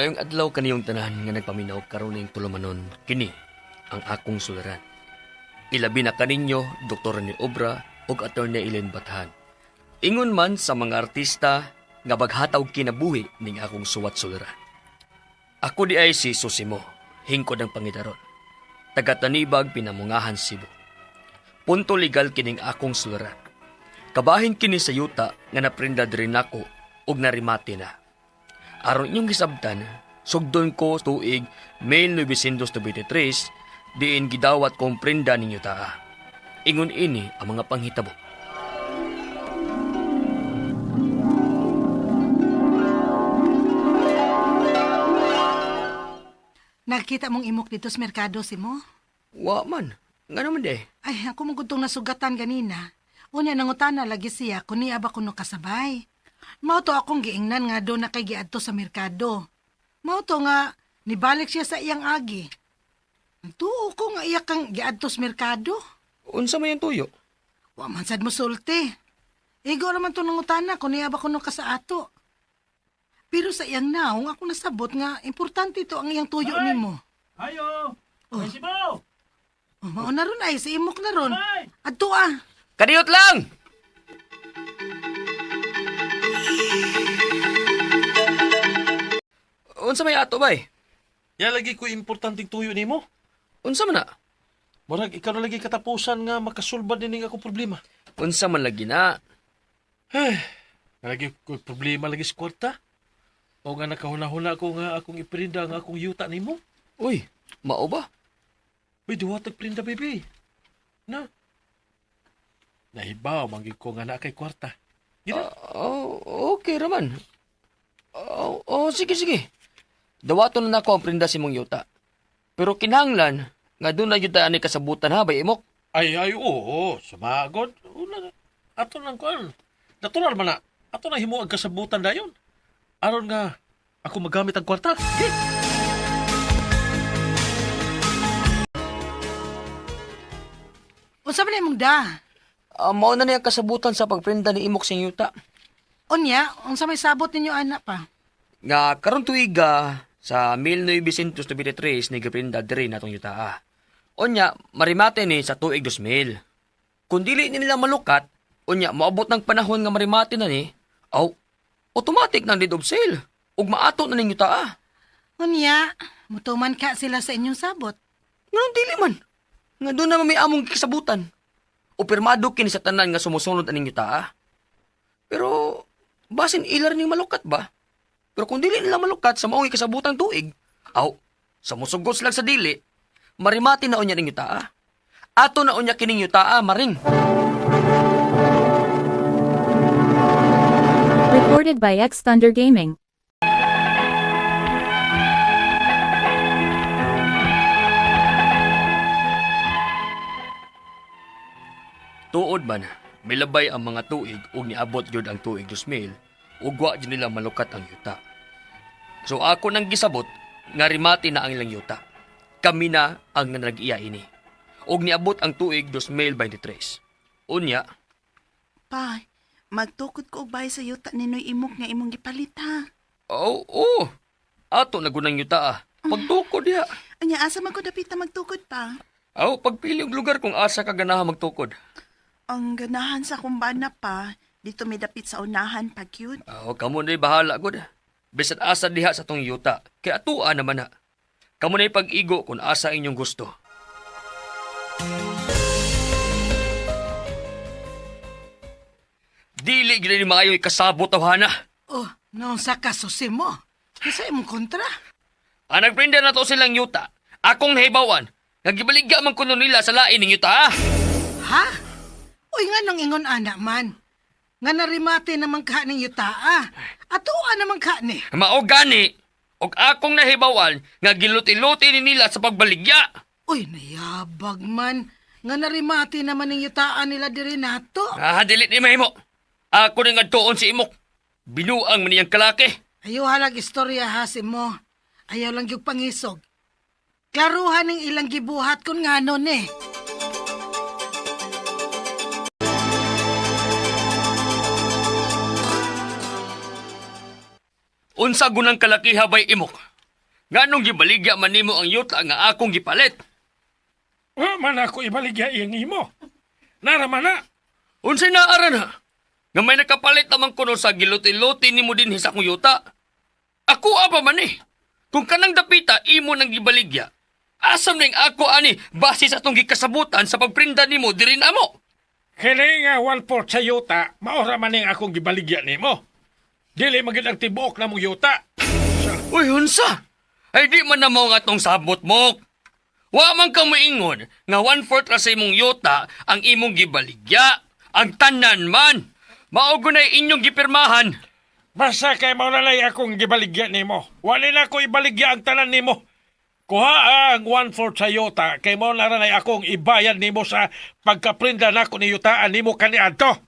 Mayong adlaw kaniyong tanan nga nagpaminaw karon ning tulumanon kini ang akong suliran. Ilabi na kaninyo Dr. Rene Obra ug Attorney Ellen Bathan. Ingon man sa mga artista nga baghataw kinabuhi ning akong suwat suliran. Ako di ay si Susimo, hingkod ang pangidaron. Taga Tanibag, Pinamungahan, Cebu. Punto legal kining akong suliran. Kabahin kini sa yuta nga naprinda diri nako ug narimate na. Aron inyong gisabtan, sugdon ko tuig 1993 diin gidawat kong prinda ninyo taa. Ingon ini ang mga panghitabo. Nakita mong imok dito sa merkado, Simo? Wa man. Nga naman de. Ay, ako mong gutong nasugatan ganina. Unya, nangutana lagi siya kung niya ba kuno kasabay. Mao to akong giingnan nga doon na kay giadto sa merkado. Mao to nga, nibalik siya sa iyang agi. Tuo ko nga iya kang giadto sa merkado. Unsa may ang tuyo? Wa man sad mo sulti. Igo naman to nangutana kung niya ba kuno ka sa ato. Pero sa iyang naong ako nasabot nga importante to ang iyang tuyo nimo. Ayo! Oh. Ay, Simo! Oh, mao na ron ay si imok na ron. Ay! Adto ah. Kadiyot lang! Unsa may ato bay? Ya lagi ko importanteng tuyo nimo. Unsa man na? Murag ikaw na lagi katapusan nga makasulbad nining akong problema. Unsa man lagi na? Ay, lagi ko problema lagi sa kwarta. O nga nakahuna-huna ko nga akong iprinda nga akong yuta nimo. Uy, mao ba? Uy, duwatag prinda, baby. Na. Nahibaw, manggig ko nga na kay kwarta. Gina. Oh, okay raman. Oh, oh, sige, sige. Dawaton na nako ang prinda si mong yuta. Pero kinahanglan nga doon na yuta ani kasabutan ha bay imok. Ay, ay, oo, sumagod. Una, ato nang kuan. Natural man na. Ato na himo ang kasabutan dayon. Aron nga, ako magamit ang kwarta. Gi. Unsa man imong da? Mao na niya ang kasabutan sa pagprinda ni imok sing yuta. Unya, unsa may sabot ninyo anak pa? Nga karon tuiga sa 1993 ni giprinda diri natong yuta. Ah. Unya marimate ni sa tuig 2000. Kung dili ni nila malukat, unya moabot ng panahon nga marimate na ni, aw, automatic nang deed of sale. Ug maato na ning yuta. Ah. Unya, mutuman ka sila sa inyong sabot. Nganong dili man? Nga doon naman may among kasabutan. O pirmado kini sa tanan nga sumusunod aning yuta. Ah. Pero basin ilar ning malukat ba? Pero kung dili nila malukat sa maong ikasabutang tuig, aw, sa musugot sila sa dili, marimati na unya ning yuta. Ah. Ato na unya kining yuta, ah, maring. Recorded by X Thunder Gaming. Tuod man, milabay ang mga tuig ug niabot gyud ang tuig 2000 ug wa gyud nila malukat ang yuta. So ako nang gisabot nga rimati na ang ilang yuta. Kami na ang nag-iya ini. Ug niabot ang tuig 2023. Unya, Pa, magtukod ko og bahay sa yuta ni Noy Imok nga imong gipalit ha. oh, oh, ato na gunang yuta ah. Pagtukod diha. Anya asa man ko dapita magtukod pa? Aw, pagpili og lugar kung asa ka ganahan magtukod. Ang ganahan sa kumbana pa, dito may dapit sa unahan pa cute. Aw, kamo na'y bahala gud. Bisan asa diha sa tong yuta, kay atua naman na. Kamo na'y pag-igo kung asa inyong gusto. Dili gyud ni maayo ikasabot tawhana. Oh, naunsa ka susi mo? Unsa imong kontra? Ang nagprinda na to silang yuta, akong nahibawan, nga gibaligya man kuno nila sa lain ning yuta. Ah. Ha? Uy, nga nang ingon anak man. Nga narimate naman ka ning yuta ah. Atoa naman ka ni. Mao gani, og akong nahibawan nga giluti-luti ni nila sa pagbaligya. Uy, nayabag man. Nga narimate naman ning yutaan nila diri nato. Ah, dili ni mahimo. Ako ni ngadtuon si Imok. Binuang man niyang kalaki. Ayaw halag istorya ha si mo. Ayaw lang yung pangisog. Klaruhan ning ilang gibuhat kun ngano ni. Unsa gunang kalaki habay Imok? Nganong gibaligya man nimo ang yuta nga akong gipalit? Wa man ako ibaligya iyang imo. Nara man na. Unsay naara na? Nga may nakapalit naman kuno sa giluti-luti nimo dinhi sa akong yuta. Ako apa man eh. Kung kanang dapita imo nang gibaligya, asam ning ako ani base sa atong gikasabutan sa pagprinda nimo diri namo. Kini nga 1/4 sa yuta, maora man ning akong gibaligya nimo. Dili magid ang tibuok na mong yuta. Uy, unsa? Ay di man na mo nga atong sabot mo. Wa man ka moingon nga 1/4 ra sa imong yuta ang imong gibaligya. Ang tanan man. Mao gunay inyong gipirmahan. Basta kay mao na lay akong gibaligya nimo. Wala na ko ibaligya ang tanan nimo. Kuha ang 1/4 sa yuta kay mao na ra nay akong ibayad nimo sa pagkaprinda nako ni yutaan nimo kaniadto.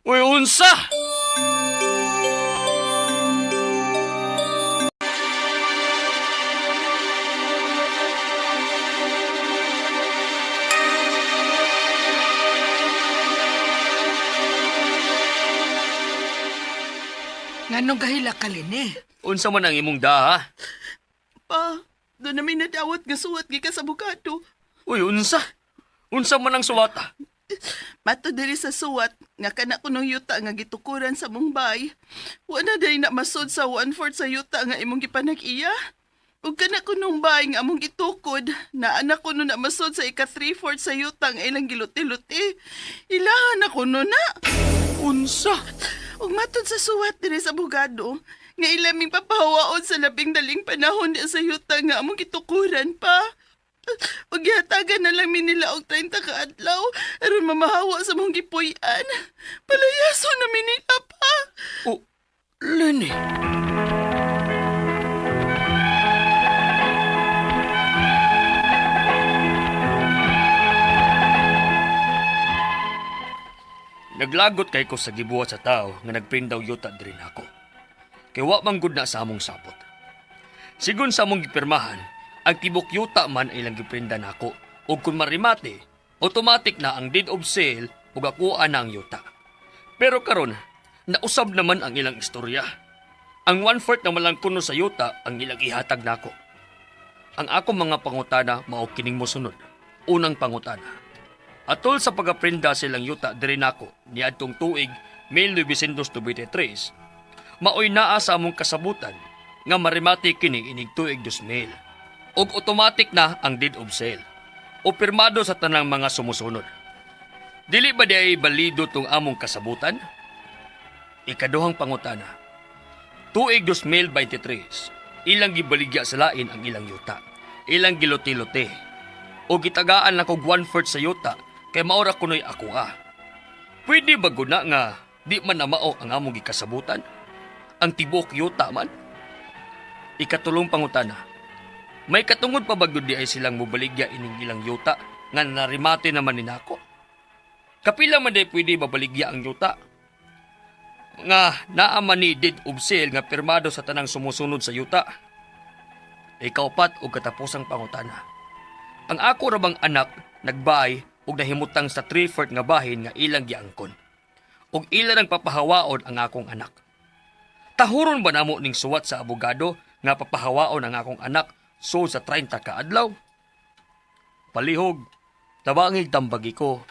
Uy, unsa? Nganong gahila ka, Lene? Unsa man ang imong daha? Pa, doon namin nadawat nga suwat gikan sa abogado. Uy, unsa? Unsa man ang suwata? Mato diri sa suwat nga kana kunong yuta nga gitukuran sa mong bay. Wa na day na masud sa 1/4 sa yuta nga imong gipanag-iya. Ug kana kunong bay nga among gitukod, naa na kuno na masud sa ika 3/4 sa yuta nga ilang giluti-luti. Ilahan na kuno na. Unsa? Ug matod sa suwat diri sa abogado, nga ilaming papahawaon sa labing daling panahon di sa yuta nga among gitukuran pa. Ug gihatagan na lang mi nila og 30 ka adlaw aron mamahawa sa mong gipuy-an. Palayaso na mi nila pa. Oh, Lenny. Naglagot kay ko sa gibuhat sa tao nga nagprindaw yuta diri nako. Kay wa man gud na sa among sapot. Sigon sa among gipirmahan, ang tibok yuta man ay ilang giprinda nako ug kung marimate, automatic na ang deed of sale ug akuan na ang yuta. Pero karon, nausab naman ang ilang istorya. Ang 1/4 na malang kuno sa yuta ang ilang ihatag nako. Ang akong mga pangutana mao kining mosunod. Unang pangutana. Atol sa pagaprinda silang yuta diri nako niadtong tuig 1993, maoy naa sa among kasabutan nga marimati kini inig tuig 2000. Ug automatic na ang deed of sale. O pirmado sa tanang mga sumusunod. Dili ba di ay balido tong among kasabutan? Ikaduhang pangutana. Tuig 2023, ilang gibaligya sa lain ang ilang yuta. Ilang giluti-luti. O gitagaan lang kog 1/4 sa yuta kay maora kunoy ako ah. Pwede ba guna nga di man na mao ang among gikasabutan? Ang tibuok yuta man? Ikatulong pangutana. May katungod pa ba gyud di ay silang mobaligya ining ilang yuta nga narimate naman ni nako? Kapila man di pwede mabaligya ang yuta? Nga naa man ni deed of sale nga pirmado sa tanang sumusunod sa yuta. Ikaupat og katapusang pangutana. Ang ako ra bang anak nagbay og nahimutang sa 3/4 nga bahin nga ilang giangkon. Og ila nang papahawaon ang akong anak. Tahuron ba namo ning suwat sa abogado nga papahawaon ang akong anak so sa 30 ka adlaw? Palihog, tabangig tambagi ko,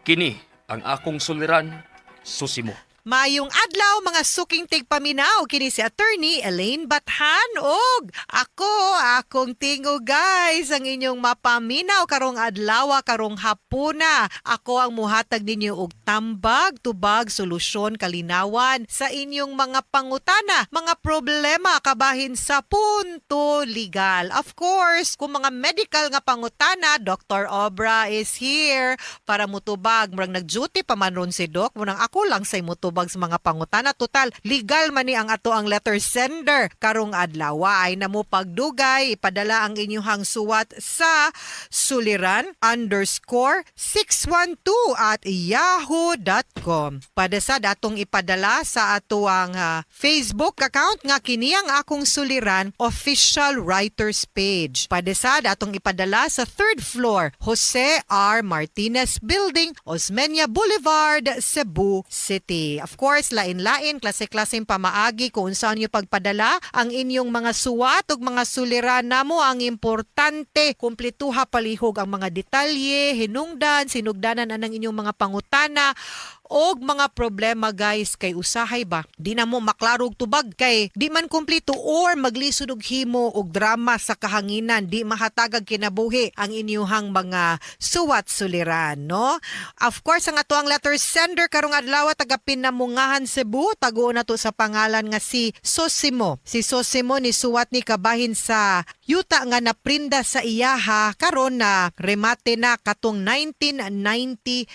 kini ang akong suliran, susi mo. Maayong adlaw mga suking tigpaminaw kini si Attorney Elaine Bathan og ako akong tingog guys ang inyong mapaminaw karong adlaw karong hapuna. Ako ang muhatag ninyo og tambag, tubag, solusyon, kalinawan sa inyong mga pangutana, mga problema kabahin sa punto legal. Of course, kung mga medical nga pangutana, Dr. Obra is here para mutubag. Murag nag-duty pa man ron si Doc. Munang ako lang say mutubag sa mga pangutana. Total, legal man ni ang ato ang letter sender karong adlaw. Ay na mo pagdugay, ipadala ang inyong suwat sa suliran_612@yahoo.com. Padasa datong ipadala sa atuang Facebook account nga kini ang akong suliran official writers page. Padasa datong ipadala sa third floor, Jose R. Martinez Building, Osmeña Boulevard, Cebu City. Of course, lain-lain, klase-klaseng pamaagi kung unsaon niyo pagpadala ang inyong mga suwat ug mga suliran namo. Ang importante, kumpletuha palihog ang mga detalye, hinungdan, sinugdanan anang inyong mga pangutana og mga problema, guys, kay usahay ba di na mo maklaro og tubag kay di man kumpleto or maglisod og himo og drama sa kahanginan, di mahatagag kinabuhi ang inyuhang mga suwat suliran, no? Of course, ang ato ang letter sender karong adlaw, taga Pinamungahan, Cebu, taguon nato sa pangalan nga si Sosimo. Si Sosimo ni suwat ni kabahin sa yuta nga naprinda sa iyaha karon na remate na katong 1993.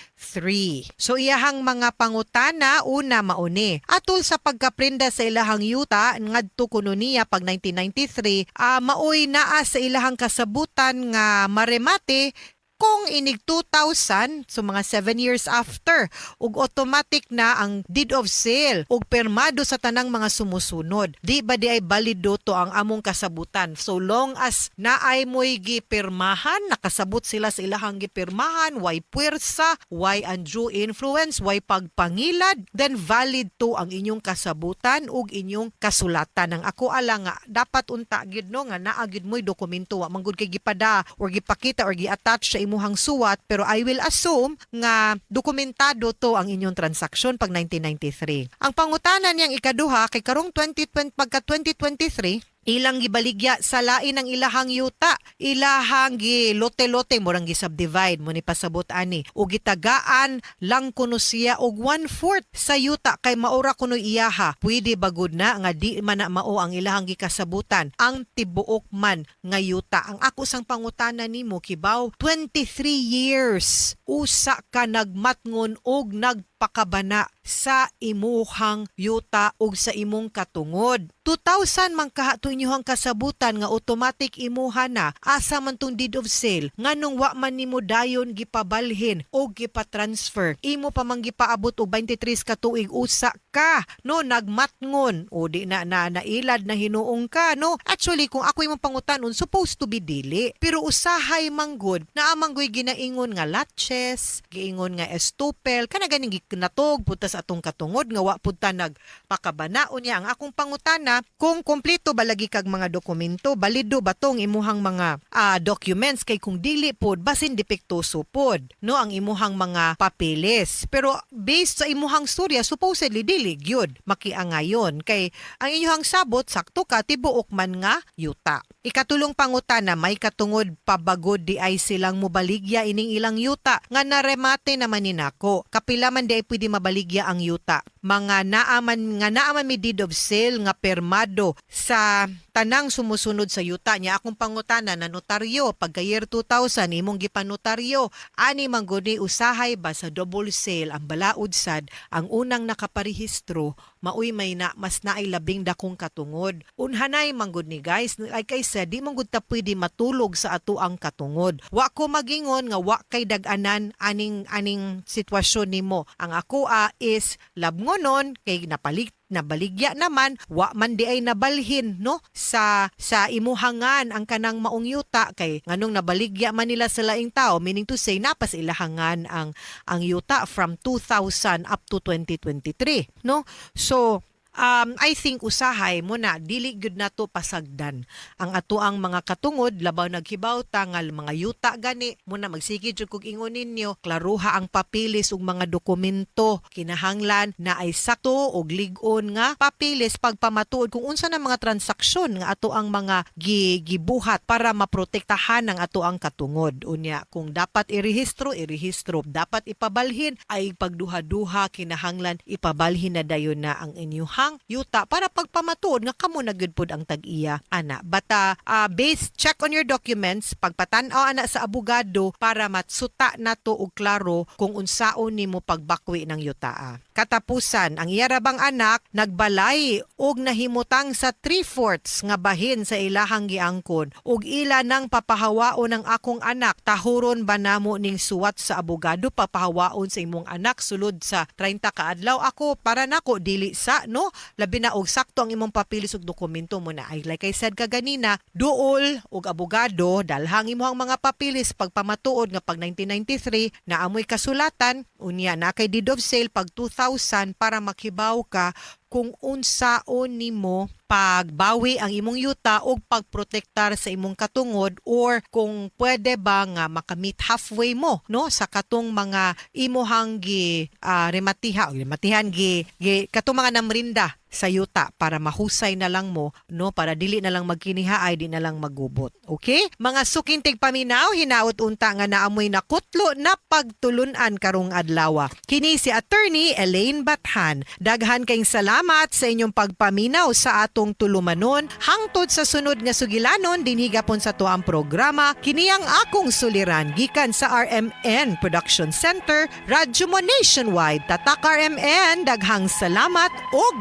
So iyahang mga pangutana, una mauni. Atol sa pagkaprinda sa ilahang yuta ngadto kuno niya pag 1993, maoy naa sa ilahang kasabutan nga maremate kung inig 2000, so mga 7 years after, ug automatic na ang deed of sale ug permado sa tanang mga sumusunod. Di ba di ay balido to ang among kasabutan? So long as naay mo'y gipirmahan, nakasabot sila sa ilahang gipirmahan, way puwersa, way undue influence, way pagpangilad, then valid to ang inyong kasabutan ug inyong kasulatan. Ang ako ala nga dapat unta gid, no, nga naa gid mo'y dokumento, wa man gud kay gipada or gipakita or gi-attach sa imuhang suwat, pero I will assume nga dokumentado to ang inyong transaksyon pag 1993. Ang pangutana niyang ikaduha, kay karong 2020, pagka 2023 ilang gibaligya sa lain ang ilahang yuta, ilahang gi lote-lote, murang gi-subdivide mo ni pasabot ani, ug gitagaan lang kuno siya og 1/4 sa yuta kay maura kuno iyaha. Pwede bagud na nga di man na mao ang ilahang gikasabutan, ang tibuok man nga yuta? Ang ako sang pangutana nimo, kibaw 23 years usa ka nagmatngon og nagpakabana sa imuhang yuta ug sa imong katungod. 2000 man kaha to inyuhang kasabutan nga automatic imuha na, asa man tong deed of sale? Nganong wa man nimo dayon gipabalhin o gipa-transfer? Imo pa man gipaabot og 23 ka tuig usa ka, no, nagmatngon o di na na nailad na hinuong ka, no? Actually, kung ako imong pangutanon, supposed to be dili, pero usahay manggod naa manggoy ginaingon nga laches, giingon nga estoppel, kana ganing natog punta sa atong katungod nga wa pud ta nagpakabana. Unya ang akong pangutana, kung kompleto ba lagi kag mga dokumento, balido ba tong imuhang mga documents? Kay kung dili pod, basin depektuso pod, no, ang imuhang mga papeles. Pero based sa imuhang storya, supposedly dili gyud makiangayon kay ang inyuhang sabot sakto ka, tibuok man nga yuta. Ikatulong pangutana, may katungod pabagod di ay silang mobaligya ining ilang yuta nga naremate naman ni nako? Kapila man di ay pwede mabaligya ang yuta? Mga naaman nga naaman mi deed of sale nga permado sa tanang sumusunod sa yuta niya. Akong pangutana, na notaryo pagka year 2000 imong gipanotaryo ani man gud ni, usahay ba sa double sale, ang balaod sad ang unang nakaparehistro maoy may na mas naay labing dakong katungod. Unhanay man gud ni, guys, like I said, di man gud ta pwede matulog sa ato ang katungod. Wa ko magingon nga wa kay dag-anan aning sitwasyon nimo. Ang ako a is labngonon kay napalit nabaligya naman, wa man di ay nabalhin, no, sa imuhangan ang kanang maong yuta, kay nganong nabaligya man nila sa laing tao, meaning to say napas ilahangan ang yuta from 2000 up to 2023, no? So I think usahay mo na dili gyud nato pasagdan ang ato ang mga katungod, labaw naghibaw ta nga mga yuta gani mo na magsige jud kog ingon ninyo, klaruha ang papeles ug mga dokumento. Kinahanglan na ay sakto og lig-on nga papeles pagpamatuod kung unsa na mga transaksyon nga ato ang mga gibuhat para maprotektahan ang ato ang katungod. Unya kung dapat irehistro, irehistro; dapat ipabalhin, ay pagduha-duha kinahanglan ipabalhin na dayon na ang inyuhang yuta para pagpamatuod nga kamo na gyud pod ang tag-iya ana. Bata based check on your documents, pagpatan-aw ana sa abogado para matsuta nato og klaro kung unsaon nimo pagbakwi ng yutaa. Katapusan, ang iya ra bang anak nagbalay og nahimutang sa 3/4 nga bahin sa ilahang giangkon ug ila nang papahawaon ang akong anak, tahuron ba namo ning suwat sa abogado papahawaon sa imong anak sulod sa 30 ka adlaw? Ako, para nako, dili sa, no. no? Labi na og sakto ang imong papilis ug dokumento mo na ay, like I said kaganina, duol og abogado, dalhang imong mga papilis pagpamatuod nga pag 1993 na amoy kasulatan, unya na kay deed of sale pag 2000 para makibaw ka kung unsaon nimo pagbawi ang imong yuta o pagprotektar sa imong katungod or kung pwede ba nga makamit halfway mo, no, sa katong mga imuhang gi rematiha o rematihan gi katong mga namrinda sa yuta para mahusay na lang mo, no, para dili na lang magkiniha ay di na lang magubot. Okay, mga suking tigpaminaw, hinaot unta nga naamoy nakutlo na pagtulunan karong adlaw. Kini si Attorney Elaine Bathan. Daghan kayong salamat sa inyong pagpaminaw sa atong tulumanon. Hangtod sa sunod nga sugilanon dinhi gapon sa tuang programa, kini ang akong suliran, gikan sa RMN Production Center, Radyo Mo Nationwide. Tatak RMN, daghang salamat ug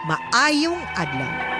maayong adlaw.